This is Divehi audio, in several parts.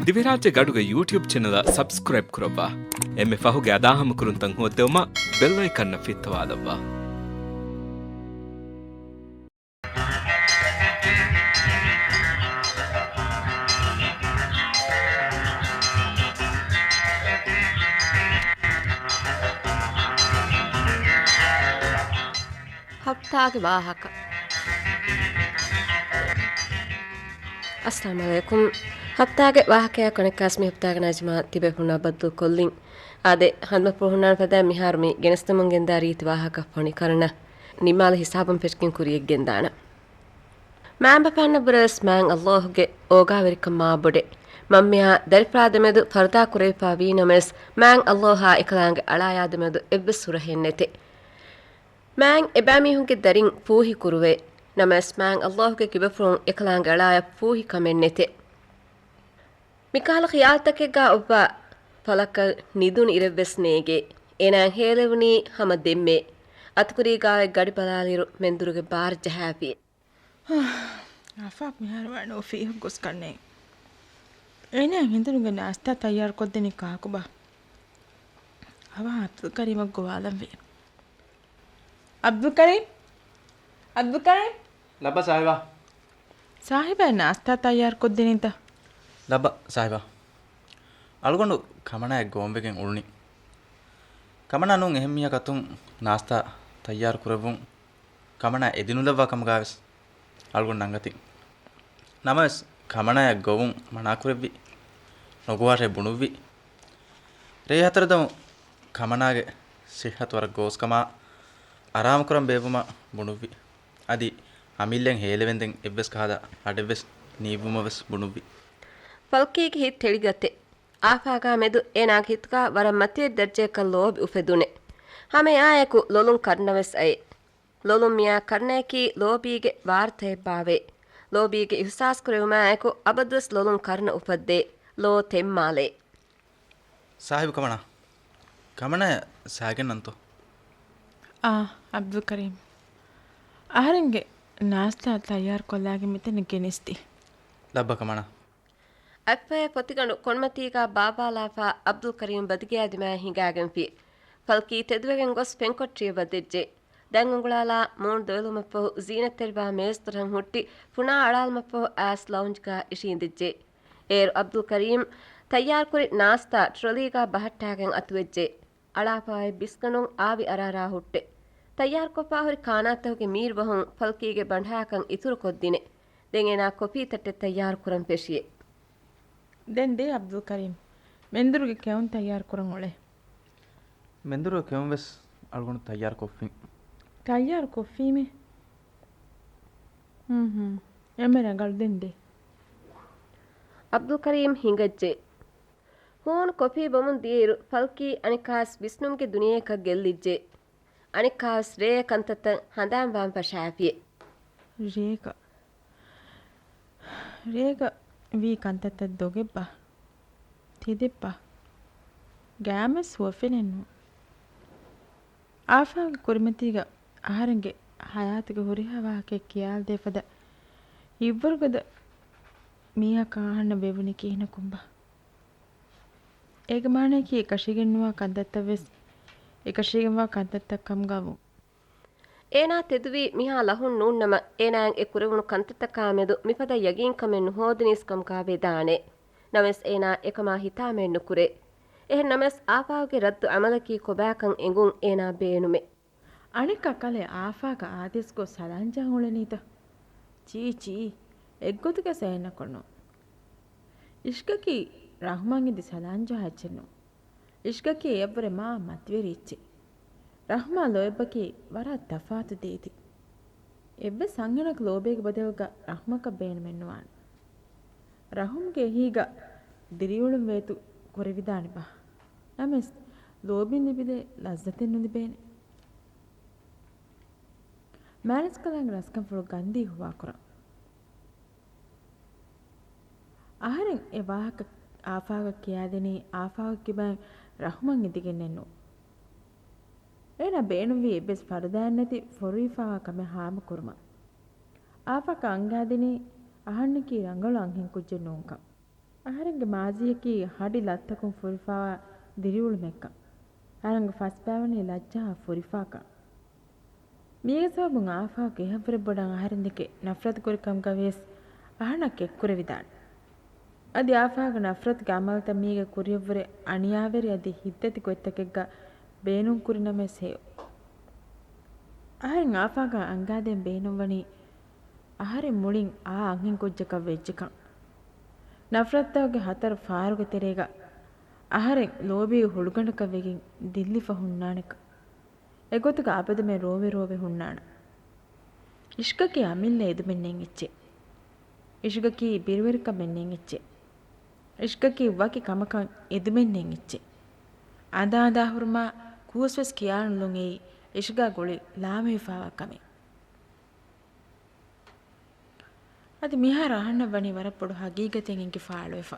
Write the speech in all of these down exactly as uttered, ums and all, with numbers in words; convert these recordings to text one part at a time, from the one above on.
ދިވެހިރާއްޖޭގެ އަޑުގެ ޔޫޓިއުބް ޗެނަލަށް ސަބްސްކްރައިބް ކުރައްވާ. އެންމެ ފަހުގެ އަދާހަމަކުރުންތައް ހޯއްދެވުމަށް ބެލް އައިކަންއަށް ފިއްތަވާލައްވާ. ހަފްތާގެ ވާހަކަ. އައްސަލާމު ޢަލައިކުމް. ހަފްތާގެ ވާހަކަޔާ ކޮނެއްކާސް މި ހަފްތާގެ ނަޒްމާ ތިބޭފުޅުންނާ ބައްދަލުކޮށްލިން. އާދެ، ހަނދުމަ ފުރުހުންނާން ފަދައިން މިހާރު މި ގެނެސްދެމުން ގެންދާ ރީތި ވާހަކަ ފޮނި ކަރަނަ ނިންމާލި ހިސާބުން ފެށިގެން ކުރިޔަށް ގެންދާނަ. މާންބަފާނަށްވުރެވެސް މާތް ﷲ ގެ އޯގާވެރިކަން މާބޮޑެ. މަންމަޔާ ދަރިފުޅާ ދެމެދު ފަރުދާ ކުރެވިފާ ވީ ނަމަވެސް، މާތް ﷲ އާ އެކަލާނގެ އަޅާޔާ ދެމެދު އެއްވެސް ހުރަހެއް ނެތެ. މާތް އެބައިމީހުންގެ ދަރިން ފޫހި ކުރުވޭ. ނަމަވެސް، މާތް ﷲ ގެ ކިބަފުޅުން އެކަލާނގެ އަޅާޔަށް ފޫހި ކަމެއް ނެތެ. މިކަހަލަ ޚިޔާލުތަކެއްގާ އޮއްވާ ފަލަކަށް ނިދުނު އިރެއްވެސް ނޭގޭ. އޭނާއަށް ހޭލެވުނީ ހަމަ ދެންމޭ. އަތުކުރީގާ އޮތް ގަޑި ބަލާލިއިރު މެންދުރުގެ ބާރު ޖަހާފި. އާފާޤް މިހާރު ވަނީ އޮފީހަށް ގޮސް ކަންނޭނގެ. އޭނާ ހިނދުނުގެ ނާސްތާ ތައްޔާރު ކޮށްދިނީ ކާކުބާ؟ އަވަހަށް އަބްދުލް ކަރީމަށް ގޮވާލަންވީ. އަބްދުލް ކަރީމް! އަބްދުލް ކަރީމް! ލައްބަ ސާހިބާ. ސާހިބާ ނާސްތާ ތައްޔާރު ކޮށްދިނީތަ؟ ލައްބަ ސާހިބާ. އަޅުގަނޑު ކަމަނާއަށް ގޮވަންވެގެން އުޅުނީ. ކަމަނާ ނޫން އެހެން މީހަކަށް ތުން ނާސްތާ ތައްޔާރު ކުރެއްވުން ކަމަނާ އެދިނުލައްވާ ކަމުގާވެސް އަޅުގަނޑު ނަންގަތީ. ނަމަވެސް، ކަމަނާއަށް ގޮވުން މަނާކުރެއްވި، ނުގޮވާށޭ ބުނުއްވި. ރޭ ހަތަރު ދަމު ކަމަނާގެ ސިއްހަތު ވަރަށް ގޯސްކަމާ، އަރާމުކުރަން ބޭއްވުމަށް ބުނުއްވި. އަދި އަމިއްލައިން ހޭލެވެންދެން އެއްވެސް ކަހަލަ އަޑެއްވެސް ނީއްވުމަށް ވެސް ބުނުއްވި. ފަލްކީގެ ހިތް ތެޅިގަތެ. އާފާގާ މެދު އޭނާގެ ހިތުގާ ވަރަށް މަތިވެރި ދަރަޖައަކަށް ލޯބި އުފެދުނެ. ހަމައެއާއެކު ލޮލުން ކަރުނަވެސް އައޭ. ލޮލުން މިއާ ކަރުނަޔަކީ ލޯބީގެ ވާރުތައެއްބާވޭ. ލޯބީގެ އިހުސާސް ކުރެވުމާއެކު އަބަދުވެސް ލޮލުން ކަރުނަ އުފައްދޭ. ލޯ ތެންމާލޭ. ސާހިބު ކަމަނާ. ކަމަނާ ސާގެން ނަންތޯ؟ އާ، އަބްދުލް ކަރީމް. އަހަރެންގެ ނާސްތާ ތައްޔާރު ކޮށްލާގެން މިތަނަށް ގެނެސްދީ. ލައްބަ ކަމަނާ. އަތްފައި ފޮތިގަނޑު ކޮންމަތީގާ ބާއްވާލާފާ އަބްދުލް ކަރީމް ބަދިގެޔާ ދިމާއަށް ހިނގާގެންފި. ފަލްކީ ތެދުވެގެން ގޮސް ފެންކޮޓަރިއަށް ވަދެއްޖެ. ދަތް އުނގުޅާލާ މޫނު ދޮވެލުމަށްފަހު ޒީނަތްތެރިވާ މޭޒުތަރަށް ހުއްޓި ފުނާ އަޅާލުމަށްފަހު އައިސް ލައުންޖްގާ އިށީނދެއްޖެ. އޭރު އަބްދުލް ކަރީމް ތައްޔާރުކުރި ނާސްތާ ޓްރޮލީގާ ބަހައްޓާގެން އަތުވެއްޖެ. އަޅާފާ އޮތް ބިސްގަނޑުން އާވި އަރާރާ ހުއްޓެ. ތައްޔާރުކޮށްފާ ހުރި ކާނާތަކުގެ މީރު ބަހުން ފަލްކީގެ ބަނޑާކަން އިތުރުކޮށްދިނެ. ދެން އޭނާ ކޮފީ ތައްޓެއް ތައްޔާރު ކުރަން ފެށިއެ. ދެން ދޭ އަބްދުލް ކަރީމް. މެންދުރުގެ ކެއުން ތައްޔާރު ކުރަން އުޅޭ. މެންދުރުގެ ކެއުން ވެސް އަޅުގަނޑު ތައްޔާރު ކޮށްފިން. ތައްޔާރު ކޮށްފީމޭ. ހުން ހުން. އެންމެ ރަނގަޅު ދެން ދޭ. އަބްދުލް ކަރީމް ހިނގައްޖެ. ހޫނު ކޮފީ ބޮމުން ދިޔައިރު ފަލްކީ އަނެއްކާސް ވިސްނުމުގެ ދުނިޔެއަކަށް ގެއްލިއްޖެ. އަނެއްކާސް ރޭ ކަންތައްތައް ހަނދާން ވާން ފަށާފިއެ. ރޭގަ، ރޭގަ ވީ ކަންތައްތައް ދޮގެއްބާ؟ ތިދެއްބާ؟ ގާމެސް ހުވަފެނެއް ނޫން. އާފާގެ ކުރިމަތީގަ އަހަރެންގެ ހަޔާތުގެ ހުރިހާ ވާހަކައެއް ކިޔާލަދޭ ފަދަ ހިތްވަރުގަދަ މީހަކަށް އަހަންނަށް ވެވުނީ ކިހިނަކުންބާ؟ އޭގެ މާނައަކީ އެކަށީގެންނުވާ ކަންތައްތައްވެސް، އެކަށީގެންވާ ކަންތައްތައް ކަމުގަ ވުން. އޭނާ ތެދުވީ މިހާ ލަހުން ނޫންނަމަ، އޭނާއަށް އެ ކުރެވުނު ކަންތައްތަކާ މެދު މިފަދަ ޔަގީންކަމެއް ނުހޯދިނީސް ކަމުގަ ވެދާނެ. ނަމަވެސް އޭނާ އެކަމާ ހިތާމައެއް ނުކުރޭ. އެހެން ނަމަވެސް އާފާގެ ރައްދު އަމަލަކީ ކޮބާކަން އެނގުން އޭނާ ބޭނުމެއް. އަނެއްކާ ކަލޭ އާފާގަ އާދޭސްގޮސް ސަލާންޖަހަން އުޅެނީތަ؟ ޗީ ޗީ، އެއްގޮތުގަސް އެހެންނަކޮށް ނޫން. އިޝްގަކީ ރަހުމާން އެދި ސަލާންޖަހާ އެއްޗެއް ނޫން. އިޝްގަކީ އެއަށްވުރެ މާ މަތިވެރި އެއްޗެއް. ރަހުމާ ލޯތްބަކީ ވަރަށް ތަފާތު ދޭތި. އެއްވެސް އަންހެނަކު ލޯބީގެ ބަދަލުގަ ރަހުމަކަށް ބޭނުމެއްނުވާނެ. ރަހުމްގެ އެހީގަ ދިރިއުޅުން ވޭތު ކުރެވިދާނެބާ؟ ނަމަވެސް ލޯބިން ލިބިދޭ ލައްޒަތެއް ނުލިބޭނެ. މާނަސްކަލާނގެ ރަސްކަންފުޅު ގަންދީ ހުވާކުރަން. އަހަރެން އެ ވާހަކަ އާފާގަ ކިޔާދިނީ އާފާގެ ކިބައިން ރަހުމަން އެދިގެންނެއްނު. އޭނާ ބޭނުންވީ އެއްވެސް ފަރުދާއެއްނެތި ފޮރުވިފާވާ ކަމެއް ހާމަކުރުމަށް. އާފާގަ އަންގާދިނީ އަހަންނަކީ ރަނގަޅު އަންހެންކުއްޖެއް ނޫންކަން. އަހަރެންގެ މާޒީއަކީ ހަޑި ލައްތަކުން ފުރިފާވާ ދިރިއުޅުމެއްކަން. އަހަރެންގެ ފަސްބާވަނީ ލައްޖާއަށް ފުރިފާކަން. މީގެ ސަބަބުން އާފާގު އެހެންވުރެ ބޮޑަށް އަހަރެން ދެކެ ނަފްރަތު ކުރި ކަމުގަ ވިޔަސް އަހަނަށް ކެތްކުރެވިދާނެ. އަދި އާފާގު ނަފްރަތުގެ އަމަލުތައް މީގެ ކުރިއަށްވުރެ އަނިޔާވެރި އަދި ހިތްދަތި ގޮތްތަކެއްގަ ބޭނުންކުރިނަމަވެސް ހެޔޮ. އަހަރެން އާފާގަށް އަންގާދޭން ބޭނުންވަނީ އަހަރެން މުޅިން އާ އަންހެން ކުއްޖަކަށް ވެއްޖެކަން. ނަފްރަތުތަކުގެ ހަތަރު ފާރުގެ ތެރޭގަ އަހަރެން ލޯބީގެ ހުޅުގަނޑަކަށް ވެގެން ދިއްލިފަ ހުންނާނެކަން. އެގޮތުގަ އަބަދުމެ ރޯވެ ރޯވެ ހުންނާނަން. އިޝްގަކީ އަމިއްލަ އެދުމެއް ނެތް އެއްޗެއް. އިޝްގަކީ ބިރުވެރިކަމެއް ނެތް އެއްޗެއް. އިޝްގަކީ ވަކި ކަމަކަށް އެދުމެއް ނެތް އެއްޗެއް. އަނދާ އަނދާ ހުރުމާ ކޫސްވެސް ކިޔާނުލުން އެއީ އިޝްގާ ގުޅި ލާމެހިފާވާ ކަމެއް. އަދި މިހާރު އަހަންނަށް ވަނީ ވަރަށް ބޮޑު ހަގީގަތެއް އެނގި ފާޅުވެފަ.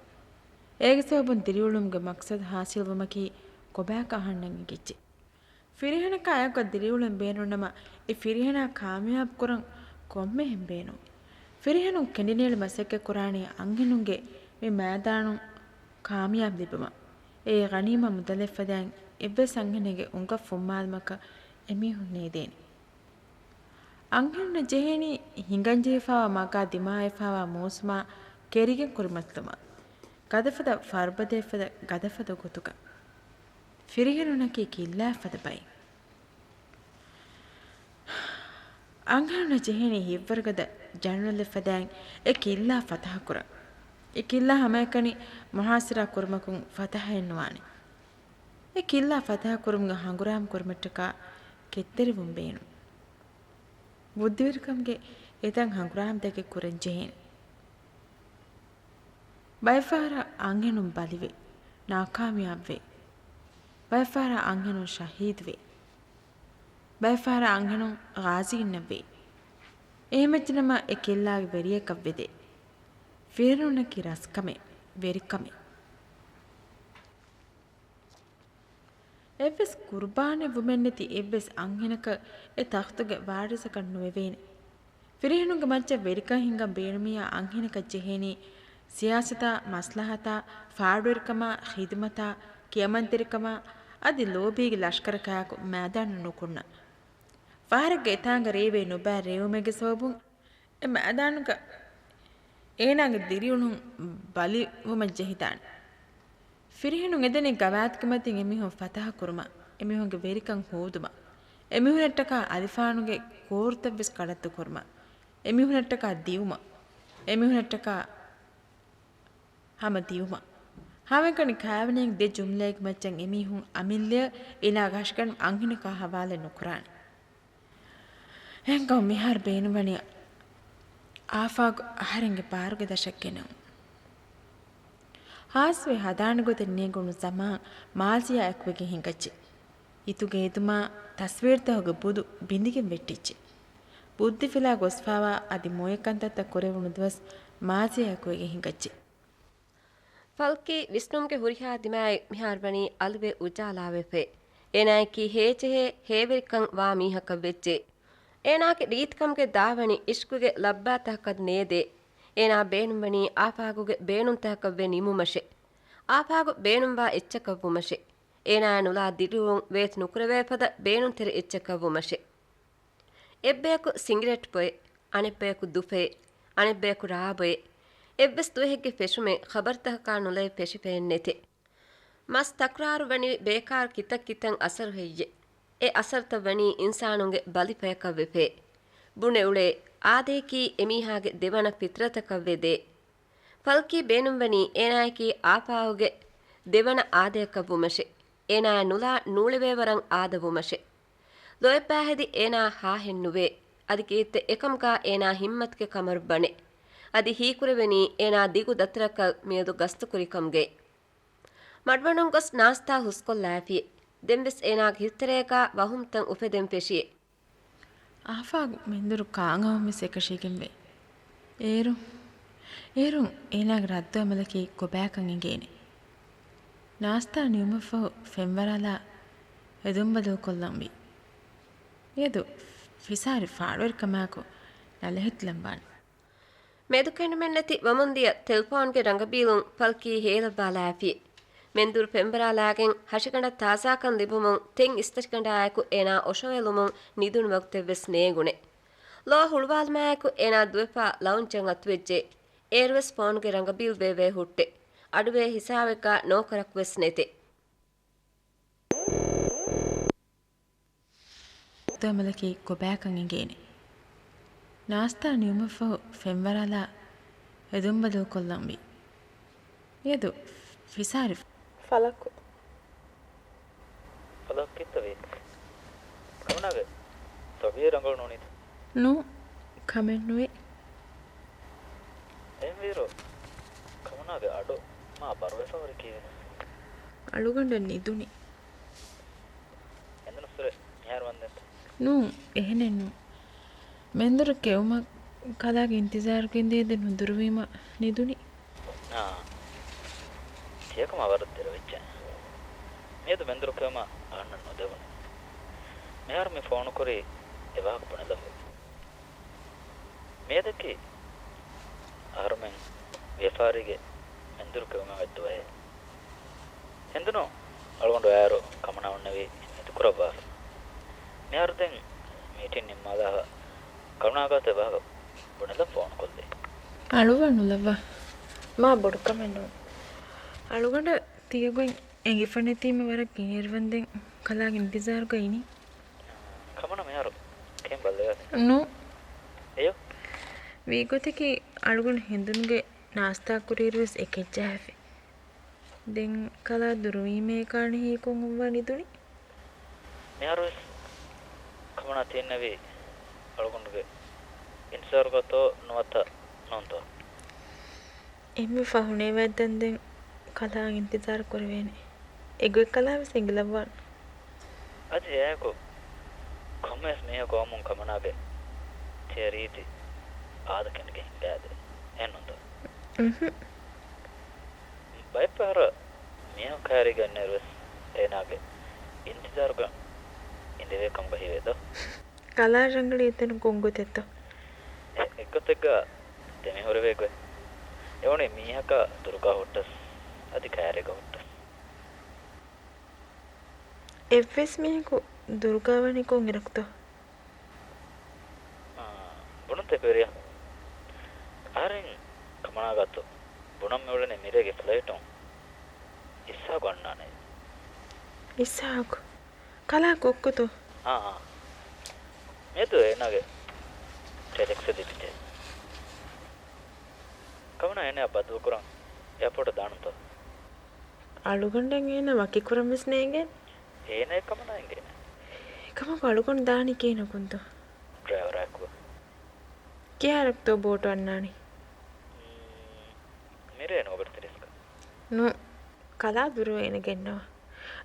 އޭގެ ސަބަބުން ދިރިއުޅުމުގެ މަޤްޞަދު ހާސިލްވުމަކީ ކޮބާކަށް އަހަންނަށް އެނގިއްޖެ. ފިރިހެނަކާ އެކު ދިރިއުޅެން ބޭނުންނަމަ، އެ ފިރިހެނާ ކާމިޔާބުކުރަން ކޮންމެހެން ބޭނުން. ފިރިހެނުން ކެނޑިނޭޅި މަސައްކަތްކުރާނީ އަންހެނުންގެ މި މައިދާނުން ކާމިޔާބު ލިބުމަށް. އެ ޣަނީމާ މުދަލެއް ފަދައިން އެއްވެސް އަންހެނެއްގެ އުނގަށް ފުއްމާލުމަކަށް އެމީހުން ނޭދޭނެ. އަންހެނުންނަށް ޖެހޭނީ ހިނގަންޖެހިފާވާ މަގާ ދިމާވެފާވާ މޫސުމާ ކެރިގެން ކުރިމަތިލުމަށް. ގަދަފަދަ ފަރުބަދައެއްފަދަ ގަދަފަދަ ގޮތުގަ. ފިރިހެނުންނަކީ ކިއްލާފަދަ ބައެއް. އަންހެނުންނަށް ޖެހޭނީ ހިތްވަރުގަދަ ޖަނަރަލެއް ފަދައިން އެ ކިއްލާ ފަތަހަ ކުރަން. އެ ކިއްލާ ހަމައެކަނި މުހާސަރާ ކުރުމަކުން ފަތަހައެއް ނުވާނެ. އެ ކިއްލާ ފަތަހަ ކުރުމުގެ ހަނގުރާމަ ކުރުމަށްޓަކާ ކެތްތެރިވުން ބޭނުން. ބުއްދިވެރިކަމުގެ އެތައް ހަނގުރާމަތަކެއް ކުރަން ޖެހޭނެ. ބައެއްފަހަރަށް އަންހެނުން ބަލިވެ، ނާކާމިޔާބުވެ. ބައެއްފަހަރަށް އަންހެނުން ޝަހީދުވެ. ބައެއްފަހަރަށް އަންހެނުން ޣާޒީންނަށްވެ. އެހެމެއްޗެއްނަމަ އެ ކިއްލާގެ ވެރިޔަކަށް ވެދޭ. ފިރިހެނުންނަކީ ރަސްކަމެއް، ވެރިކަމެއް. އެއްވެސް ޤުރުބާނެއް ވުމެއްނެތި އެއްވެސް އަންހެނަކަށް އެ ތަޚްތުގެ ވާރިސަކަށް ނުވެވޭނެ. ފިރިހެނުންގެ މައްޗަށް ވެރިކަން ހިންގަން ބޭނުމިއްޔާ އަންހެނަކަށް ޖެހޭނީ ސިޔާސަތާ، މަސްލަހަތާ، ފާޑުވެރިކަމާ، ޚިދުމަތާ، ކިޔަމަންތެރިކަމާ، އަދި ލޯބީގެ ލަޝްކަރަކާއެކު މައިދާނަށް ނުކުންނަން. ފަހަރެއްގަ އެތާނގަ ރޭވޭ ނުބައި ރޭވުމެއްގެ ސަބަބުން އެ މައިދާނުގަ އޭނާގެ ދިރިއުޅުން ބަލިވުމަށް ޖެހިދާނެ. ފިރިހެނުން އެދެނީ ގަވާއިދުގެ މަތިން އެމީހުން ފަތަހަ ކުރުމަށް، އެމީހުންގެ ވެރިކަން ހޯދުމަށް، އެމީހުންނަށްޓަކާ އަލިފާނުގެ ކޯރުތައްވެސް ކަޑައްތު ކުރުމަށް، އެމީހުންނަށްޓަކާ ދިއުމަށް، އެމީހުންނަށްޓަކާ ހަމަ ދިއުމަށް. ހަމައެކަނި ކާވެނިއެއް ދެ ޖުމްލައެއްގެ މައްޗަށް އެމީހުން އަމިއްލަޔަށް އޭނާގެ ހަށިގަނޑު އަންހެނަކާ ހަވާލެއް ނުކުރާނެ. އެހެންކަމުން މިހާރު ބޭނުންވަނީ އާފާގު އަހަރެންގެ ބާރުގެ ދަށަށް ގެނައުން. ހާސްވެ ހަދާނެ ގޮތެއް ނޭނގުނު ޒަމާން މާޒިޔާ އެކުވެގެން ހިނގައްޖެ. އިތުގެ އެދުމާ ތަސްވީރުތަކުގެ ބުދު ބިނދިގެން ވެއްޓިއްޖެ. ބުއްދިފިލާ ގޮސްފާވާ އަދި މޮޔަކަންތައްތައް ކުރެވުނު ދުވަސް މާޒިޔާ އެކުވެގެން ހިނގައްޖެ. ފަލްކީ ވިސްނުމުގެ ހުރިހާ ދިމާއެއް މިހާރު ވަނީ އަލުވެ އުޖާލާވެފައި. އޭނާއަކީ ހޭޖެހޭ ހޭވެރިކަން ވާ މީހަކަށް ވެއްޖެ. އޭނާގެ ރީތިކަމުގެ ދާވަނި އިޝްޤުގެ ލައްބާތަކަކަށް ނޭދޭ. އޭނާ ބޭނުންވަނީ އާފާގުގެ ބޭނުންތަކަކަށް ވެ ނިމުމަށެ. އާފާގު ބޭނުންވާ އެއްޗަކަށް ވުމަށެ. އޭނާއަށް ނުލާ ދިރިއުޅުން ވޭތު ނުކުރެވޭ ފަދަ ބޭނުންތެރި އެއްޗަކަށް ވުމަށެ. އެއްބަޔަކު ސިނގިރޭޓް ބޮއެ، އަނެއްބަޔަކު ދުފެއެ، އަނެއްބަޔަކު ރާބޮއެ. އެއްވެސް ދުވަހެއްގެ ފެށުމެއް ޚަބަރުތަކަކާ ނުލައެއް ފެށިފައެއް ނެތެ. މަސް ތަކުރާރު ވަނީ ބޭކާރު ކިތައް ކިތައް އަސަރު ހެއްޔެ؟ އެ އަސަރުތައް ވަނީ އިންސާނުންގެ ބަލިފަޔަކަށް ވެފައެ. ބުނެ އުޅޭ، އާދަޔަކީ އެމީހާގެ ދެވަނަ ފިތްރަތަކަށް ވެދޭ. ފަލްކީ ބޭނުންވަނީ އޭނާއަކީ އާފާގުގެ ދެވަނަ އާދަޔަކަށް ވުމަށެ. އޭނާއަށް ނުލާ ނޫޅެވޭވަރަށް އާދަ ވުމަށެ. ލޯތްބާހެދި އޭނާ ހާހެއް ނުވޭ. އަދި ކީއްތަ އެކަމުގާ އޭނާ ހިއްމަތުގެ ކަމަރު ބަނެ. އަދި ހީކުރެވެނީ އޭނާ ދިގު ދަތުރަކަށް މިއަދު ގަސްތުކުރި ކަމުގައި. މަޑުމަޑުން ގޮސް ނާސްތާ ހުސްކޮށްލާފިއެ. ދެންވެސް އޭނާގެ ހިތްތެރޭގާ ވަހުމްތައް އުފެދެން ފެށިއެ. އާފާގު މެންދުރު ކާން އައުމެސް އެކަށީގެންވޭ. އޭރު، އޭރުން އޭނާގެ ރައްދު އަމަލަކީ ކޮބާކަން އެނގޭނެ. ނާސްތާ ނިމުމަށްފަހު ފެންވަރާލާ ހެދުން ބަދަލުކޮށްލަންވީ. މިއަދު ފިސާރި ފާޑުވެރިކަމާއެކު ނަލަހެތިލަންވާނެ. މެދުކެނޑުމެއްނެތި ވަމުންދިޔަ ތެލެފޯންގެ ރަނގަބީލުން ފަލްކީ ހޭލައްވާލާފި. މެންދުރު ފެންވަރާލާގެން ހަށިގަނޑަށް ތާޒާކަން ލިބުމުން ތިން އިސްތަށިގަނޑާއެކު އޭނާ އޮށޯވެލުމުން ނިދުނު ވަގުތެއްވެސް ނޭނގުނެ. ލޯ ހުޅުވާލުމާއެކު އޭނާ ދުވެފާ ލައުންޖަށް އަތުވެއްޖެ. އޭރުވެސް ފޯނުގެ ރަނގަބީލް ވޭވޭ ހުއްޓެ. އަޑުވޭ ހިސާބެއްގާ ނޯކަރަކުވެސް ނެތެ. ދޯ އަމަލަކީ ކޮބާކަން އެނގޭނެ. ނާސްތާ ނިމުމަށްފަހު ފެންވަރާލާ އެދުންބަދަލުކޮށްލަންވީ. އޭދު ފިސާރި. ފަލަކު. ފަލަކު ކިއްތަވީ؟ ކަމުނާގެ ތަބީ ރަނގަޅު ނޫނީތަ؟ ނޫ، ކަމެއްނުވޭ. އެހެންވީއިރު ކަމުނާގެ އަޑު މާ ބަރުވެފަ ހުރި ކީއްވެ؟ އަޅުގަނޑަށް ނިދުނީ. އެނދުނަސްވެރޭ މިހާރު ވަންދެންތަ؟ ނޫ، އެހެނެއްނޫ. މެންދުރު ކެއުމަށް ކަލާގެ އިންތިޒާރުގަ އިނދެ އިނދެ ނުދުރުވީމަ ނިދުނީ. އާ. ތިޔަކަމާ ވަރަށް ދެރަވެއްޖެ. މިއަދު މެންދުރު ކެއުމަށް އަހަންނަށް ނުދެވުނު. މިހާރު މި ފޯނުކުރީ އެ ވާހަކަ ބުނެލަންވެ. މިއަދަކީ އަހަރުމެން ވިޔަފާރީގެ މެންދުރު ކެއުމަށް އޮތް ދުވަހެއް. ހެނދުނު އަޅުގަނޑު އައިރު ކަމަނާ އޮންނެވި މެދުކުރައްވާފަ. މިހާރު ދެން މީޓިން ނިންމާލާފަ ކަރުނާގާތު އެ ވާހަކަ ބުނެލަން ފޯނު ކޮށްލީ. އަޅުވާ ނުލައްވާ. މާ ބޮޑު ކަމެއް ނޫން. އަޅުގަނޑަށް ތިޔަގޮތް އެނގިފަ ނެތީމަ ވަރަށް ގިނައިރު ވަންދެން ކަލާގެ އިންތިޒާރުގަ އިނީ. ކަމަނާ މިހާރު ކެއިން ބައްލަވާތި. ނޫ. އެޔޯ. ވީގޮތަކީ އަޅުގަނޑު ހެނދުނުގެ ނާސްތާ ކުރިއިރުވެސް އެކެއްޖަހާފި. ދެން ކަލާ ދުރުވީމޭ ކާނެ ހީކޮށް އޮއްވާ ނިދުނީ. މިހާރުވެސް ކަމަނާ ތި އިންނެވީ އަޅުގަނޑުގެ އިންތިޒާރުގަތޯ ނުވަތަ ނޫންތޯ؟ އެންމެ ފަހުނޭ ވައްދަން ދެން ކަލާ އިންތިޒާރު ކުރެވޭނެ. އެގޮތް ކަލާ ވެސް އެނގިލައްވާނެ. އަދި އެއާއެކު ކޮންމެވެސް މީހަކު އައުމުން ކަމަނާގެ ތިޔަ ރީތި އާދަ ކެނޑިގެން ހިނގާދޭ. އެހެންނޫންތޯ؟ އުނހު. ބައެއްފަހަރަށް މީހަކު ކައިރީގަ އިންނައިރުވެސް އޭނާގެ އިންތިޒާރުގަ އިނދެވޭ ކަމުގަ ހީވޭ ދޯ؟ ކަލާ ރަނގަޅީ އެތަނު ކޮން ގޮތެއްތޯ؟ އެ-، އެއްގޮތެއްގަ ދެމިހުރެވޭ ގޮތް. އެވަނީ މީހަކާ ދުރުގަ ހުއްޓަސް، އަދި ކައިރީގަ ހުއްޓަސް. އެއްވެސް މީހަކު ދުރުގަ ވަނީ ކޮން އިރަކުތޯ؟ އާ، ބުނަންތަ ކުރިއަށް. އަހަރެން ކަމަނާގާތު ބުނަން މިއުޅެނީ މިރޭގެ ފްލައިޓުން އިސްހާގު އަންނާނެ. އިސްހާގު؟ ކަލާ ކޮއްކޮތޯ؟ އާ، އާ. މިއަދު އޭނާގެ ޓެލެކްސް ލިބިއްޖެ. ކަމަނާ އޭނާ ބައްދަލުކުރަން އެއާޕޯޓަށް ދާނުންތޯ؟ އަޅުގަނޑަށް އޭނާ ވަކިކުރަން ވެސް ނޭނގޭނެ. އޭނާ ކަމަނާ އެނގޭނެ. އެކަމަކު އަޅުގަނޑު ދާނީ ކިހިނަކުންތޯ؟ ޑްރައިވަރާއެކު. ކިހާއިރަކުތޯ ބޯޓު އަންނާނީ؟ މް، މިރޭ ނޯބަރު ތިރީސްގަ. ނޫ، ކަލާ ދުރުވެ އޭނަ ގެންނަވާ.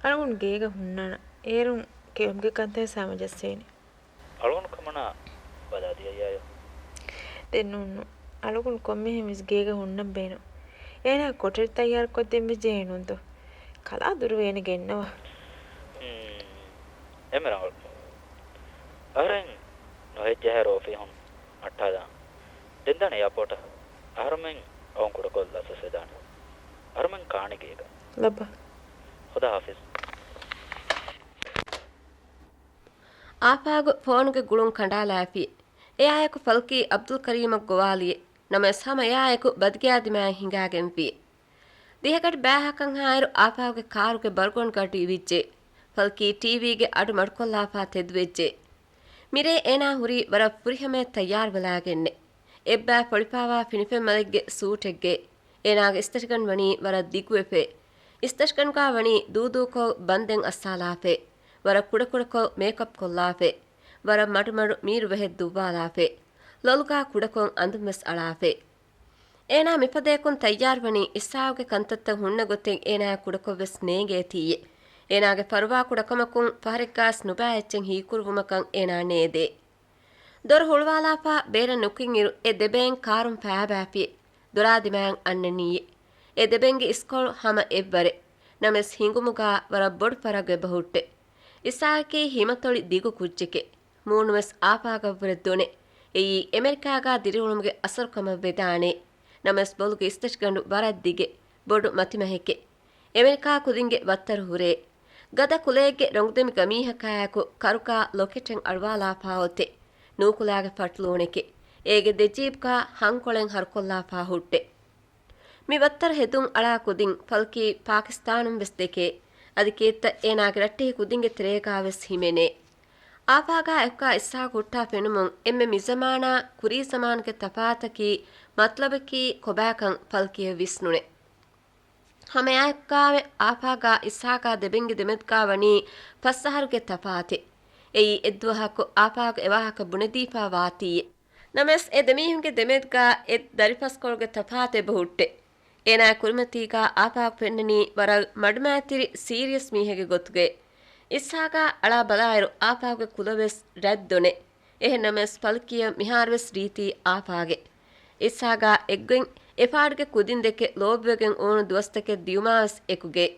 އަޅުގަނޑު ގޭގަ ހުންނާނަން. އޭރުން ކެއުމުގެ ކަންތައް ހަމަޖައްސޭނެ. އަޅުގަނޑު ކަމަނާ ބަލާދިޔައްޔާޔޯ؟ ދެން ނޫން ނޫން. އަޅުގަނޑު ކޮންމެހެން ވެސް ގޭގަ ހުންނަން ބޭނުން. އޭނާ ކޮޓަރި ތައްޔާރުކޮށްދޭން ވެއްޖެ ނޫންތޯ؟ ކަލާ ދުރުވެ އޭނަ ގެންނަވާ. ހުން. އެންމެ ރަނގަޅު. އަހަރެން ނުހެއްޖެހާއިރު އޮފީހުން އައްޓާލާން. ދެން ދާނެ އެއާޕޯޓަށް. އަހަރުމެން އޮހޮން ކުޑަކޮށް ލަސްވެސް ވެދާނެ. އަހަރުމެން ކާނީ ގޭގަ. ލައްބަ. ޚުދާ ޙާފިޒް. އާފާގު ފޯނުގެ ގުޅުން ކަނޑާލާފި. އެއާއެކު ފަލްކީ އަބްދުލް ކަރީމަށް ގޮވާލިއެ. ނަމަވެސް ހަމަ އެއާއެކު ބަދިގެއާ ދިމާއެއް ހިނގާގެންވި. ދިހަގަޑި ބައިހަކަށް އައިރު އާފާގުގެ ކާރުގެ ބަރުގަނޑު ގަޑު އިވިއްޖެ. ފަލްކީ ޓީވީގެ އަޑު މަޑުކޮށްލާފާ ތެދުވެއްޖެ. މިރޭ އޭނާ ހުރީ ވަރަށް ފުރިހަމަޔަށް ތައްޔާރުވެލާގެންނެ. އެއްބައި ފޮޅިފާވާ ފިނިފެންމަލެއްގެ ސޫޓެއްގެ. އޭނާގެ އިސްތަށިގަނޑު ވަނީ ވަރަށް ދިގުވެފަ. އިސްތަށިގަނޑުގާ ވަނީ ދޫދޫކޮށް ބަންދެން އައްސާލާފަ. ވަރަށް ކުޑަކުޑަކޮށް މޭކަޕް ކޮށްލާފަ. ވަރަށް މަޑުމަޑު މީރު ބަހެއް ދުއްވާލާފަ. ލޮލުގާ ކުޑަކޮށް އަނދުންވެސް އަޅާފަ. އޭނާ މިފަދަޔަކުން ތައްޔާރުވަނީ އިސްހާގުގެ ކަންތައްތައް ހުންނަ ގޮތެއް އޭނާއަށް ކުޑަކޮށްވެސް ނޭނގޭތީއެ. އޭނާގެ ފަރުވާ ކުޑަކަމަކުން ފަހަރެއްގާސް ނުބައި އެއްޗެއް ހީކުރުވުމަކަށް އޭނާ ނޭދޭ. ދޮރު ހުޅުވާލާފާ ބޭރަށް ނުކުތްއިރު އެ ދެބޭން ކާރުން ފައިބާފި. ދޮރާ ދިމާއަށް އަންނަނީއެ. އެ ދެބެންގެ އިސްކޮޅު ހަމަ އެއްވަރެއް. ނަމަވެސް ހިނގުމުގާ ވަރަށް ބޮޑު ފަރަގު އެބަހުއްޓެ. އިސްހާގަކީ ހިމަތޮޅި ދިގު ކުއްޖެކެ. މޫނުވެސް އާފާގަށްވުރެ ދޮނެ. އެއީ އެމެރިކާގާ ދިރިއުޅުމުގެ އަސަރު ކަމަށް ވެދާނެ. ނަމަވެސް ބޮލުގެ އިސްތަށިގަނޑު ވަރަށް ދިގެ، ބޮޑު މަތިމަހެކޭ. އެމެރިކާ ކުދިންގެ ވައްތަރު ހުރޭ. ގަދަ ކުލައެއްގެ ރޮނގުދެމި ގަމީހަކާއެކު ކަރުގާ ލޮކެޓެއް އަޅުވާލާފާ އޮތޭ. ނޫކުލާގެ ފަޓުލޫނެކޭ. އޭގެ ދެ ޖީބްގާ ހަންކޮޅެއް ހަރުކޮށްލާފާ ހުއްޓޭ. މި ވައްތަރު ހެދުން އަޅާ ކުދިން ފަލްކީ ޕާކިސްތާނުން ވެސް ދެކޭ. އަދި ކީއްތަ އޭނާގެ ރައްޓެހި ކުދިންގެ ތެރޭގާ ވެސް ހިމެނޭ. އާފާގާ އެކުގާ އިސްހާގު ހުއްޓާ ފެނުމުން އެންމެ މިޒަމާނާ ކުރީ ޒަމާނުގެ ތަފާތަކީ މަތްލަބަކީ ކޮބާކަން ފަލްކީއަށް ވިސްނުނެ. ހަމައެއާއެކުގާވެ އާފާގާ އިސްހާގާ ދެބެންގެ ދެމެދުގާ ވަނީ ފަސް އަހަރުގެ ތަފާތެއް. އެއީ އެއްދުވަހަކު އާފާގު އެވާހަކަ ބުނެދީފާ ވާތީއެއް. ނަމަވެސް އެ ދެމީހުންގެ ދެމެދުގާ އެއް ދަރިފަސްކޮޅުގެ ތަފާތެއް އެބަހުއްޓޭ. އޭނާ ކުރިމަތީގާ އާފާގު ފެންނަނީ ވަރަށް މަޑުމައިތިރި ސީރިއަސް މީހެއްގެ ގޮތުގައި. އިސްހާގާ އަޅާ ބަލާއިރު އާފާގުގެ ކުލަވެސް ރަތް ދޮނެ. އެހެން ނަމަވެސް ފަލްކީއަށް މިހާރުވެސް ރީތީ އާފާގެ. އިސްހާގާ އެއްގޮތް އެފާޑުގެ ކުދިން ދެކެ ލޯބިވެގެން އުޅުނު ދުވަސްތަކެއް ދިޔުމާވެސް އެކުގައި.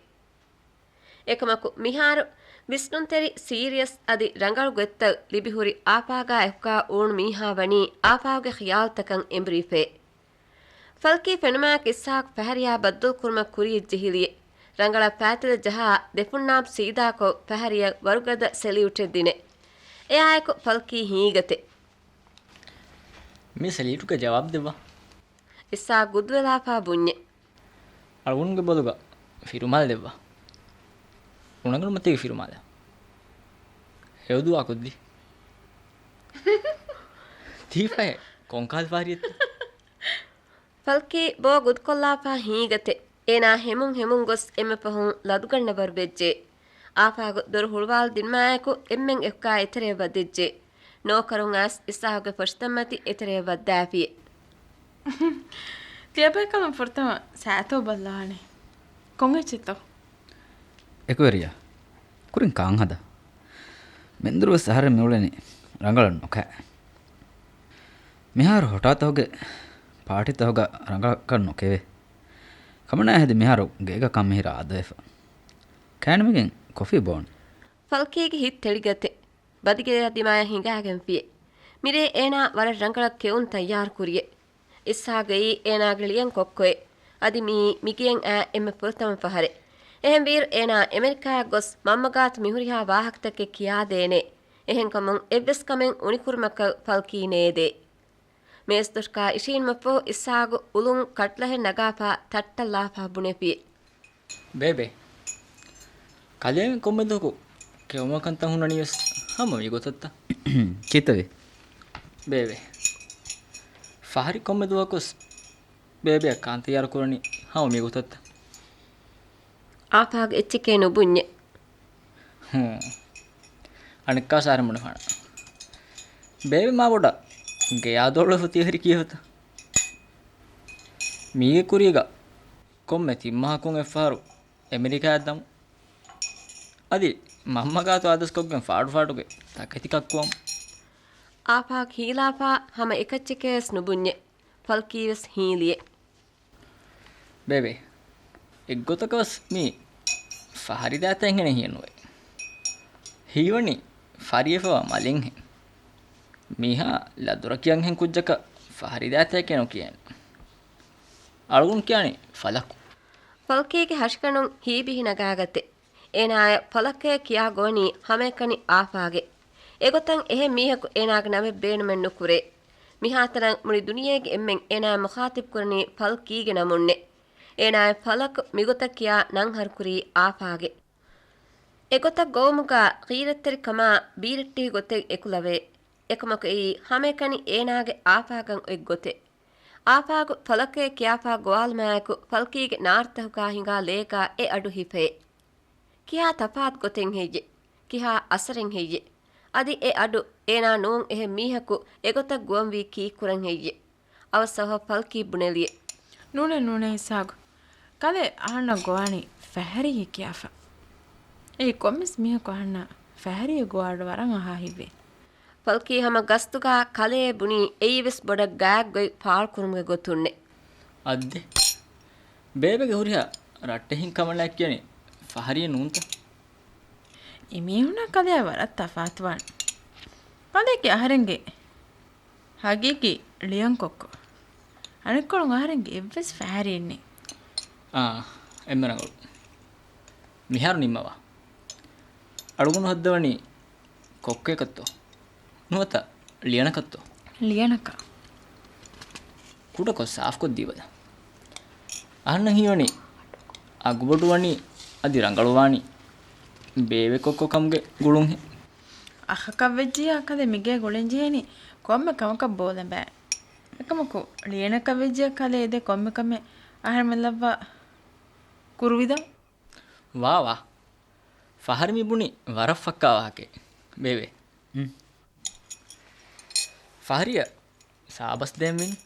އެކަމަކު މިހާރު ވިސްނުންތެރި ސީރިއަސް އަދި ރަނގަޅު ގޮތްތައް ލިބިހުރި އާފާގާ އެކުގާ އުޅުނު މީހާ ވަނީ އާފާގުގެ ޚިޔާލުތަކަށް އެނބުރިފައި. ފަލްކީ ފެނުމާއެކު އިސްހާގު ފަހަރިޔާ ބައްދަލުކުރުމަށް ކުރިޔަށް ޖެހިލިއެ. ރަނގަޅަށް ފައިތިލަ ޖަހާ ދެފުންނާބު ސީދާކޮށް ފަހަރިޔަށް ވަރުގަދަ ސެލިއުޓެއް ދިނެ. އެއާއެކު ފަލްކީ ހީގަތެ. މި ސެލިއުޓުގެ ޖަވާބު ދެއްވާ. އިސްހާގު ގުދުވެލާފާ ބުންޏެ. އަޅުގަނޑުގެ ބޮލުގަ ފިރުމާލެ ދެއްވާ. އުނަގަނޑުމަތީގެ ފިރުމާލެ. ހެޔޮ ދުޢާ ކޮށްދީ. ތީފައެއް ކޮންކަހަލަ ފަހަރިއެއްތަ؟ ފަލްކީ ބޯ ގުދުކޮށްލާފާ ހީގަތެ. އޭނާ ހެމުން ހެމުން ގޮސް އެންމެ ފަހުން ލަދުގަންނަވަރު ވެއްޖެ. އާފާގު ދޮރު ހުޅުވާލަދިނުމާއެކު އެންމެން އެކުގާ އެތެރެއަށް ވަދެއްޖެ. ނޯކަރުން އައިސް އިސްހާގުގެ ފޮށިތައްމަތި އެތެރެއަށް ވައްދާފިއެ. ތިޔަބޭކަލުން ފުރަތަމަ ސައިތޯ ބައްލަވާނީ. ކޮން އެއްޗެއްތޯ؟ އެކުވެރިޔާ، ކުރިން ކާން ހަދާ. މެންދުރުވެސް އަހަރެން މިއުޅެނީ ރަނގަޅަށް ނުކާ. މިހާރު ހޮޓާތަކުގެ ޕާޓީތަކުގަ ރަނގަޅަކަށް ނުކެވޭ. ކަމަނާ ހެދި މިހާރު ގޭގަ ކަން މިހިރަ އާދަވެފަ. ކައިނަމިގެން ކޮފީ ބޯން. ފަލްކީގެ ހިތް ތެޅިގަތެ. ބަދިގެޔާ ދިމާޔަށް ހިނގާގެންފިއެ. މިރޭ އޭނާ ވަރަށް ރަނގަޅަށް ކެއުން ތައްޔާރު ކުރިއެ. އިސްހާގައީ އޭނާގެ ޅިޔަން ކޮއްކޮއެ. އަދި މިއީ މިގެޔަށް އައި އެންމެ ފުރަތަމަ ފަހަރެއް. އެހެންވީއިރު އޭނާ އެމެރިކާއަށް ގޮސް މަންމަގާތު މިހުރިހާ ވާހަކަތަކެއް ކިޔާދޭނެ. އެހެންކަމުން އެއްވެސް ކަމެއް އުނިކުރުމަކަށް ފަލްކީ ނޭދޭ. މޭޒުދޮށުގާ އިށީނުމަށްފަހު އިސްހާގު އުޅުން ކަޓްލަހެއް ނަގާފާ ތައްޓަށްލާފާ ބުނެފި. ބޭބެ، ކަލޭމެން ކޮންމެ ދުވަހަކު ކެއުމަކަންތައް ހުންނަނީވެސް ހަމަ މިގޮތަށްތަ؟ ކިތަވެ؟ ބޭބެ، ފަހަރި ކޮންމެ ދުވަހަކުވެސް ބޭބެއަށް ކާން ތައްޔާރު ކުރަނީ ހަމަ މިގޮތަށްތަ؟ އާފާގު އެއްޗެކޭ ނުބުންޏެ. ހޫނ. އަނެއްކާ ސާރެ މުނެފާނަ. ބޭބެ މާ ބޮޑަށް ގެޔާ ދޮޅު ފުތި ހެރި ކީފަތަ؟ މީގެ ކުރީގަ ކޮންމެ ތިން މަހަކުން އެއްފަހަރު އެމެރިކާއަށް ދަމު. އަދި މަންމަގާތު އާދަސްކޮށްގެން ފާޑުފާޑުގެ ތަކެތި ކައްކުވަމު. އާފާގު ހީލާފާ ހަމަ އެކައްޗެކޭވެސް ނުބުންޏެ. ފަލްކީވެސް ހީލިއެ. ބޭބެ، އެއްގޮތަކަށް ވެސް މީ ފަހަރި ދާތައެއްހެނެއް ހީއެއްނުވޭ. ހީވަނީ ފަރިވެފަވާ މަލެއްހެން. މީހާ ލަދުރަ ކިޔަންހެން ކުއްޖަކަށް ފަހަރި ދާތައެކޭ ނުކިޔަން. އަޅުގަނޑު ކިޔާނީ ފަލަކު. ފަލްކީގެ ހަށިގަނޑުން ހީބިހި ނަގާގަތެ. އޭނާއަށް ފަލަކޭ ކިޔާ ގޮވަނީ ހަމައެކަނި އާފާގެ. އެގޮތަށް އެހެން މީހަކު އޭނާގެ ނަމެއް ބޭނުމެއް ނުކުރޭ. މިހާތަނަށް މުޅި ދުނިޔޭގެ އެންމެން އޭނާއަށް މުޚާތިބް ކުރަނީ ފަލްކީގެ ނަމުންނޭ. އޭނާއަށް ފަލަކު މިގޮތަށް ކިޔާ ނަން ހަރުކުރީ އާފާގެ. އެގޮތަށް ގޮވުމުގާ ޣީރަތްތެރިކަމާ ބީރައްޓެހި ގޮތެއް އެކުލަވޭ. އެކަމަކު އެއީ ހަމައެކަނި އޭނާގެ އާފާގަން އޮތް ގޮތެއް. އާފާގު ފަލަކޭ ކިޔާފާ ގޮވާލުމާއެކު ފަލްކީގެ ނާރުތަކުގާ ހިނގާ ލޭގާ އެ އަޑު ހިފޭ. ކިހާ ތަފާތު ގޮތެއް ހެއްޔެ؟ ކިހާ އަސަރެއް ހެއްޔެ؟ އަދި އެ އަޑު އޭނާ ނޫން އެހެން މީހަކު އެގޮތަށް ގުވަންވީ ކީއްކުރަން ހެއްޔެ؟ އަވަސް އަވަހަށް ފަލްކީ ބުނެލިއެ. ނޫނޭ، ނޫނޭ އިސްހާގު. ކަލޭ އަހަންނަށް ގޮވާނީ ފަހަރީ ކިޔާފަ. އެއީ ކޮންމެސް މީހަކު އަހަންނަށް ފަހަރީ ގޮވާ އަޑު ވަރަށް އަހާ ހިތްވޭ. ފަލްކީ ހަމަ ގަސްތުގާ ކަލޭ ބުނީ އެއީވެސް ބޮޑަށް ގާތްގޮތް ފާޅުކުރުމުގެ ގޮތުންނޭ. އައްދެ. ބޭބެގެ ހުރިހާ ރައްޓެހިން ކަމަނާ ކިޔަނީ ފަހަރީ ނޫންތަ؟ އެމީހުނާ ކަލެއާ ވަރަށް ތަފާތުވާނެ. ކަލޭގެ އަހަރެންގެ ހަގީގީ ޅިޔަން ކޮއްކޮ. އަނެއްކޮޅުން އަހަރެންގެ އެއްވެސް ފަހަރީއެއް ނެތް. އާ، އެންމެ ރަނގަޅު. މިހާރު ނިންމަވާ. އަޅުގަނޑު ހައްދަވަނީ ކޮއްކޮއަކަށްތޯ؟ ނުވަތަ ޅިޔަނަކަށްތޯ؟ ޅިޔަނަކަށް. ކުޑަކޮށް ސާފުކޮށްދީބަލަ. އަހަންނަށް ހީވަނީ އަގުބޮޑުވަނީ އަދި ރަނގަޅުވާނީ ބޭބެ ކޮއްކޮ ކަމުގެ ގުޅުންހެން. އަޚަކަށް ވެއްޖިއްޔާ ކަލޭ މިގޭ ގުޅެން ޖެހޭނީ ކޮންމެ ކަމަކަށް ބޯލަނބާ. އެކަމަކު، ޅިޔަނަކަށް ވެއްޖިއްޔާ ކަލޭ އެދޭ ކޮންމެ ކަމެއް އަހަރެމެން ލައްވާ ކުރުވިދޯ؟ ވާ ވާ. ފަހަރި މި ބުނި ވަރަށް ފައްކާ ވާހަކައެއް. ބޭބެ. ހުން. ފަހަރިއަށް ސާބަސް ދޭން ވީނު.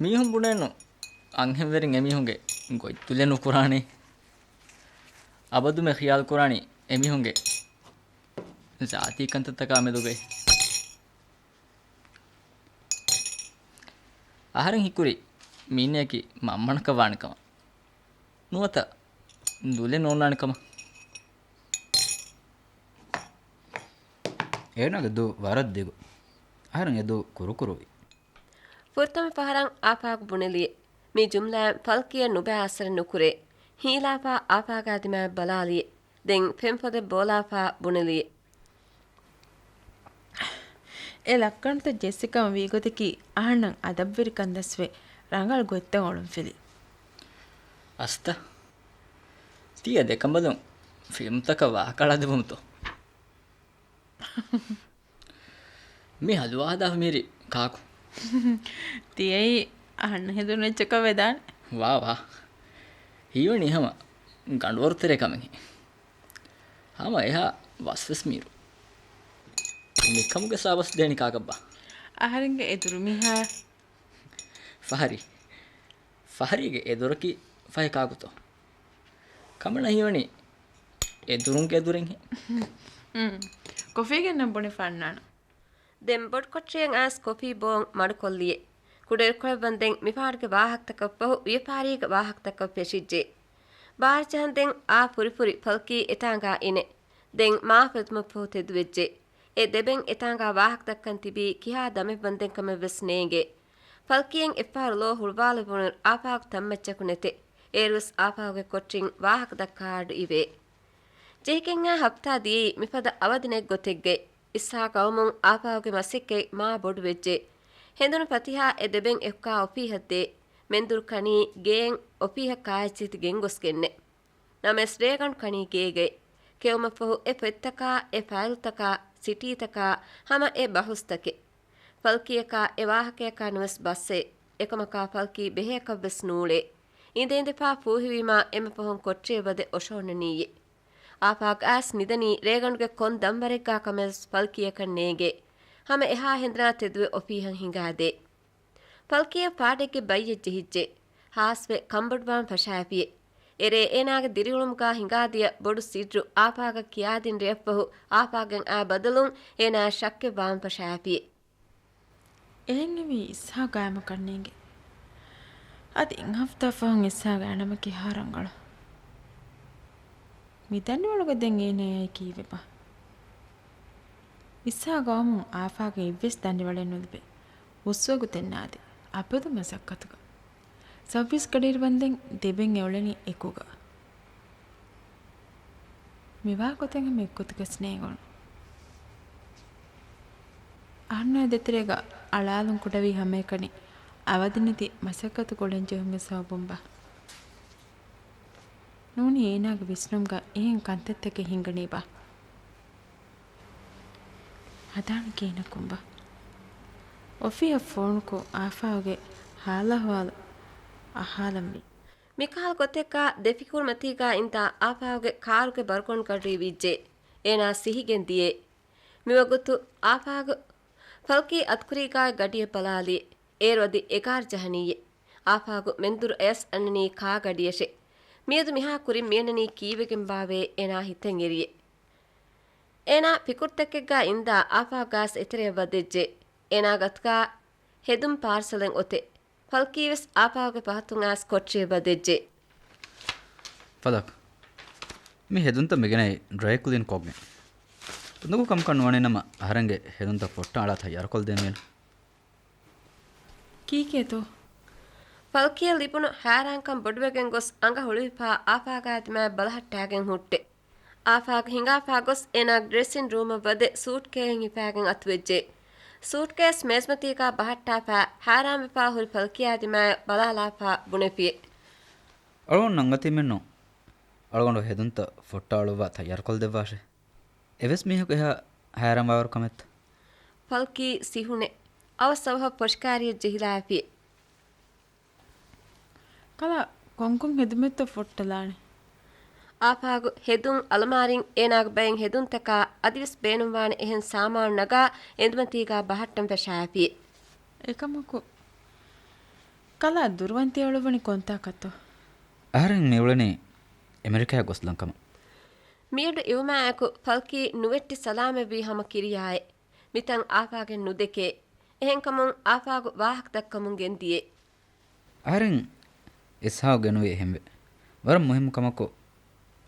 މީހުން ބުނޭނު އަންހެންވެރިން އެމީހުންގެ ގޮތްތުލެއް ނުކުރާނޭ. އަބަދުމެ ޚިޔާލު ކުރާނީ އެމީހުންގެ ޒާތީ ކަންތައްތަކާ މެދުގައި. އަހަރެން ހީކުރީ މީނަޔަކީ މަންމަނަކަށް ވާނެ ކަމަށް. ނުވަތަ ދުލެއް ނޯންނާނެ ކަމަށް. އޭނާގެ ދޫ ވަރަށް ދިގު. އަހަރެން އެ ދޫ ކުރުކުރުވި. ފުރަތަމަ ފަހަރަށް އާފާގު ބުނެލިއެ. މި ޖުމްލައިން ފަލްކިއަށް ނުބައި އަސަރެއް ނުކުރޭ. ހީލާފާ އާފާގާ ދިމާއަށް ބަލާލިއެ. ދެން ފެންފޮދެއް ބޯލާފާ ބުނެލިއެ. އެ ލައްކަންތައް ޖެއްސިކަމަށް ވީގޮތަކީ އަހަންނަށް އަދަބުވެރިކަން ދަސްވެ ރަނގަޅު ގޮތްތައް އޮޅުންފިލި. އަސްތަ. ތިޔަ ދެކަނބަލުން ފިލްމްތަކަށް ވާހަކަ އަޅާދެވުމުތޯ؟ މި ހަލުވާ ހަދާފަ މީރި ކާކު؟ ތިޔައީ އަހަންނަށް ހެދުނު އެއްޗަކަށް ވެދާނެ. ވާ ވާ. ހީވަނީ ހަމަ ގަނޑުވަރު ތެރޭ ކަމެއްހެން. ހަމަ އެހާ ވަސްވެސް މީރު. މިކަމުގެ ސާބަސް ދޭނީ ކާކަށްބާ؟ އަހަރެންގެ އެދުރު މީހާ. ފަހަރި. ފަހަރީގެ އެދުރަކީ ފަހެ ކާކުތޯ؟ ކަމަނަ ހީވަނީ އެދުރުންގެ އެދުރެއްހެން. ކޮފީ ގެންނަން ބުނެފަ އަންނާނަ. ދެން ބޮޑުކޮޓަރިއަށް އައިސް ކޮފީ ބޯން މަޑުކޮށްލިއެ. ކުޑައިރުކޮޅަށް ވަންދެން މިފަހަރުގެ ވާހަކަތަކަށްފަހު ވިޔަފާރީގެ ވާހަކަތަކަށް ފެށިއްޖެ. ބާރަށް ޖަހަންދެން އާ ފުރިފުރި ފަލްކީ އެތާނގާ އިނެ. ދެން މާ ފެދުމަށްފަހު ތެދުވެއްޖެ. އެ ދެބެން އެތާނގާ ވާހަކަދައްކަން ތިބީ ކިހާ ދަމެއް ވަންދެން ކަމެއްވެސް ނޭނގެ. ފަލްކީއަށް އެއްފަހަރު ލޯ ހުޅުވާލެވުނު އާފާގު ތަންމައްޗަކު ނެތެ. އޭރުވެސް އާފާގުގެ ކޮޓަރިން ވާހަކަ ދައްކާ އަޑު އިވޭ. ޖެހިގެން އާ ހަފްތާ ދިޔައީ މިފަދަ އަވަދި ނެތް ގޮތެއްގައި. އިސްހާގު އައުމުން އާފާގުގެ މަސައްކަތް މާ ބޮޑުވެއްޖެ. ހެނދުނު ފަތިހާ އެ ދެބެން އެކުކާ އޮފީހަށް ދޭ. މެންދުރު ކަނީ ގެއިން އޮފީހަށް ކާއެއްޗިތި ގެންގޮސްގެންނެ. ނަމަވެސް ރޭގަނޑު ކަނީ ގޭގައި. ކެއުމަށްފަހު އެ ފޮތްތަކާ، އެ ފައިލްތަކާ، ސިޓީތަކާ ހަމަ އެ ބަހުސްތަކެއް. ފަލްކީއަކާ އެ ވާހަކަޔަކާ ނުވެސް ބަސްއެއް. އެކަމަކާ ފަލްކީ ބެހޭކަށްވެސް ނޫޅޭ. އިނދެ އިނދެފާ ފޫހިވީމާ އެންމެ ފަހުން ކޮޓަރިއަށް ވަދެ އޮށޯންނަނީއޭ. އާފާގު އައިސް ނިދަނީ ރޭގަނޑުގެ ކޮން ދަންވަރެއްގާ ކަމެއްވެސް ފަލްކީއަކަށް ނޭނގޭ. ހަމަ އެހާ ހެނދުނާ ތެދުވެ އޮފީހަށް ހިނގާދޭ. ފަލްކީއަށް ފާޑެއްގެ ބައްޔެއް ޖެހިއްޖެ. ހާސްވެ ކަންބޮޑުވާން ފަށާފިއެ. އެރޭ އޭނާގެ ދިރިއުޅުމުގާ ހިނގާދިޔަ ބޮޑު ސިއްރު އާފާގަށް ކިޔާދިން ރެއަށްފަހު އާފާގެން އާ ބަދަލުން އޭނާއަށް ޝައްކެއް ވާން ފަށާފިއެ. އެހެން އެވީ އިސްހާގާއިމަކަށް ނޭނގެ. އަދި އެއް ހަފްތާ ފަހުން އިސްހާގާ ނަމަކީ ހާ ރަނގަޅު. މި ދަނޑިވަޅުގަ ދެން އޭނަޔާއި ކީއްވެބާ؟ އިސްހާގު އައުމުން އާފާގަ އެއްވެސް ދަނޑިވަޅެއް ނުލިބޭ. އުސްވަގުތެއް ނާދޭ. އަބަދު މަސައްކަތުގަ. ސައުވީސް ގަޑިއިރު ވަންދެން ދެބެން އެ އުޅެނީ އެކުގަ. މިވާ ގޮތެއް ހަމަ އެއްގޮތަކަސް ނޭނގުނު. އަހަންނާ ދޭތެރޭގަ އަޅާލުން ކުޑަވީ ހަމައެކަނި އަވަދިނެތި މަސައްކަތު ގުޅެން ޖެހުމުގެ ސަބަބުންބާ؟ ނޫނީ އޭނާގެ ވިސްނުމުގަ އެހެން ކަންތައްތަކެއް ހިނގަނީބާ؟ ހަދާނެ ކިހިނަކުންބާ؟ އޮފީހަށް ފޯނުކޮށް އާފާގެ ހާލުއަހުވާލު އަހާލަންވީ. މިކަހަލަ ގޮތެއްގާ ދެފިކުރުމަތީގާ އިންދާ އާފާގެ ކާރުގެ ބަރުގަނޑުގަޑީ ވިއްޖެ. އޭނާ ސިހިގެން ދިޔައެ. މިވަގުތު އާފާގު ފަލްކީ އަތުކުރީގާ ގަޑިއަށް ބަލާލިއެ. އޭރު އަދި އެގާރަ ޖަހަނީއެ. އާފާގު މެންދުރު އަޔަސް އަންނަނީ ކާ ގަޑިއަށެ. މިއަދު މިހާ ކުރިން މިއަންނަނީ ކީއްވެގެންބާވޭ އޭނާ ހިތަށް އެރިއެ. އޭނާ ފިކުރުތަކެއްގާ އިންދާ އާފާގު ގާސް އެތެރެއަށް ވަދެއްޖެ. އޭނާ ގަތުގާ ހެދުން ޕާރްސަލެއް އޮތެ. ފަލްކީވެސް އާފާގުގެ ފަހަތުން އައިސް ކޮޓަރިއަށް ވަދެއްޖެ. ފަލަކް. މި ހެދުންތައް މިގެނައީ ޑްރައި ކްލީން ކޮށްގެން. ނުކު ކަމަކަށް ނުވަނީނަމަ، އަހަރެންގެ ހެދުންތައް ފޮއްޓަށް އަޅާ ތައްޔާރުކޮށްދޭންވީނު. ކީކޭތޯ؟ ފަލްކީއަށް ލިބުނު ހައިރާންކަން ބޮޑުވެގެން ގޮސް އަނގަ ހުޅުވިފާ އާފާގާ ދިމާއަށް ބަލަހައްޓާގެން ހުއްޓެ. އާފާގު ހިނގާފާ ގޮސް އޭނާގެ ޑްރެސިން ރޫމަށް ވަދެ ސޫޓްކޭހެއް ހިފާގެން އަތުވެއްޖެ. ސޫޓްކޭސް މޭޒުމަތީގާ ބަހައްޓާފާ ހައިރާންވެފާ ހުރި ފަލްކީއާ ދިމާއަށް ބަލާލާފާ ބުނެފިއެ. އަޅުގަނޑު ނަންގަތީމެއްނު. އަޅުގަނޑު ހެދުންތައް ފޮއްޓަށް އަޅުއްވާ ތައްޔާރުކޮށްދެއްވާށޭ. އެވެސް މީހަކު އެހާ ހައިރާންވާވަރު ކަމެއްތަ؟ ފަލްކީ ސިހުނެ. އަވަސް އަވަހަށް ފޮށިކާރިއެއް ޖެހިލާފި. ކަލާ، ކޮންކޮން ހެދުމެއްތޯ ފޮއްޓަލާނެ؟ އާފާގު ހެދުން އަލަމާރިން އޭނާގެ ބައެއް ހެދުންތަކާ އަދިވެސް ބޭނުންވާނެ އެހެން ސާމާނު ނަގާ އެނދުމަތީގާ ބަހައްޓަން ފަށާފި. އެކަމަކު، ކަލާ ދުރުވަންތި އަޅުއްވަނީ ކޮންތާކަށްތޯ؟ އަހަރެން މި އުޅެނީ އެމެރިކާ ގޮސްލަން ކަމަށް. މިއަޑު އިވުމާއެކު ފަލްކީ ނުވެއްޓި ސަލާމަތްވީ ހަމަ ކިރިޔާއެއް. މިތަން އާފާގެން ނުދެކޭ. އެހެންކަމުން އާފާގު ވާހަކަ ދައްކަމުން ގެންދިޔޭ. އަހަރެން އިސްހާގު ގެނުވީ އެހެންވެ. ވަރަށް މުހިއްމު ކަމަކު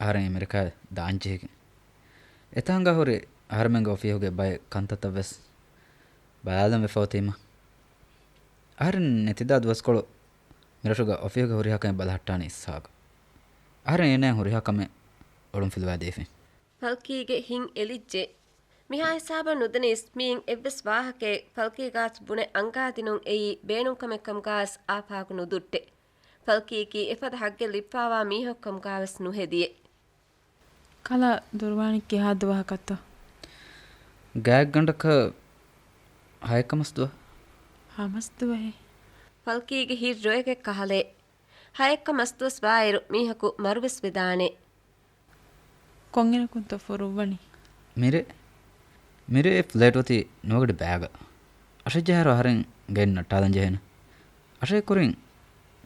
އަހަރެން އެމެރިކާ ދާންޖެހިގެން. އެތާނގާ ހުރި އަހަރެމެންގެ އޮފީހުގެ ބައެއް ކަންތައްތައްވެސް ބަލާލަން ވެފަ އޮތީމަ. އަހަރެން ނެތިދާ ދުވަސްކޮޅު މިރަށުގަ އޮފީހުގެ ހުރިހާ ކަމެއް ބަލަހައްޓާނީ އިސްހާގު. އަހަރެން އޭނާ ހުރިހާ ކަމެއް އޮޅުންފިލުވާ ދީފިން. ފަލްކީގެ ހިތް އެލިއްޖެ. މިހާ ހިސާބަށް ނުދަނީސް މިއިން އެއްވެސް ވާހަކައެއް ފަލްކީގާސް ބުނެ އަންގާދިނުން އެއީ ބޭނުންކަމެއް ކަމުގާސް އާފާގު ނުދުއްޓެ. ފަލްކީއަކީ އެފަދަ ހައްގެއް ލިބިފާވާ މީހަކު ކަމުގާވެސް ނުހެދިޔެ. ކަލާ ދުރުވާނީ ކިހާ ދުވަހަކަށްތޯ؟ ގާތްގަނޑަކަށް ހައެއްކަ މަސް ދުވަހު. ހަ މަސް ދުވަހެއް؟ ފަލްކީގެ ހިތް ރޮއެގެ ކަހަލައެއް. ހައެއްކަ މަސްދުވަސް ވާއިރު މީހަކު މަރުވެސް ވެދާނެ. ކޮންއިރަކުންތޯ ފުރުއްވަނީ؟ މިރޭ. މިރޭ ފްލެޓް އޮތީ ނުވަގަޑި ބައިގަ. އަށެއްޖަހާއިރު އަހަރެން ގެއިން ނައްޓާލަން ޖެހޭނެ. އަށެއްކުރިން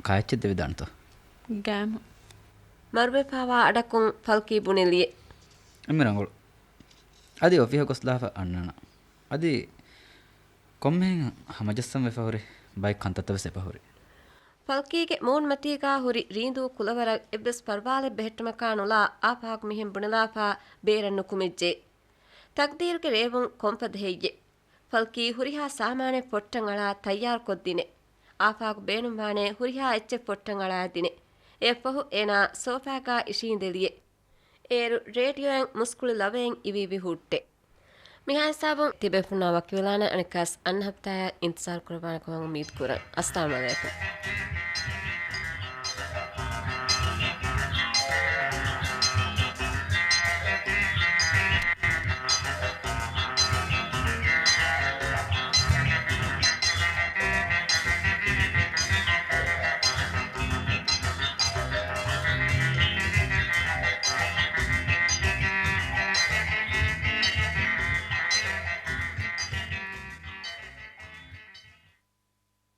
ކާއެއްޗެއް ދެވިދާނެތޯ؟ ގައިމު. މަރުވެފާވާ އަޑަކުން ފަލްކީ ބުނެލިއެ. އެންމެ ރަނގަޅު. އަދި އޮފީހަށް ގޮސްލާފަ އަންނާނަން. އަދި ކޮންމެހެން ހަމަޖައްސަން ވެފަ ހުރި ބައެއް ކަންތައްތައް ވެސް އެބަ ހުރި. ފަލްކީގެ މޫނުމަތީގާ ހުރި ރީނދޫ ކުލަވަރަށް އެއްވެސް ފަރުވާލެއް ބެހެއްޓުމަކާ ނުލާ އާފާގު މިހެން ބުނެލާފާ ބޭރަށް ނުކުމެއްޖެ. ތަގްދީރުގެ ރޭވުން ކޮންފަދަ ހެއްޔެ؟ ފަލްކީ ހުރިހާ ސާމާނެއް ފޮއްޓަށް އަޅާ ތައްޔާރުކޮށްދިނެ. އާފާގު ބޭނުންވާނޭ ހުރިހާ އެއްޗެއް ފޮއްޓަށް އަޅާދިނެ. އެއަށްފަހު އޭނާ ސޯފާގާ އިށީނދެލިއެ. އޭރު ރޭޑިއޯއިން މުސްކުޅި ލަވައެއް އިވިއިވި ހުއްޓެ. މިހާ ހިސާބުން ތިބޭފުންނާ ވަކިވެލާނެ އަނެއްކާސް އަންނަ ހަފްތާއަށް އިންތިޒާރު ކުރައްވާނެ ކަމަށް އުއްމީދު ކުރަން. އައްސަލާމު ޢަލައިކުމް.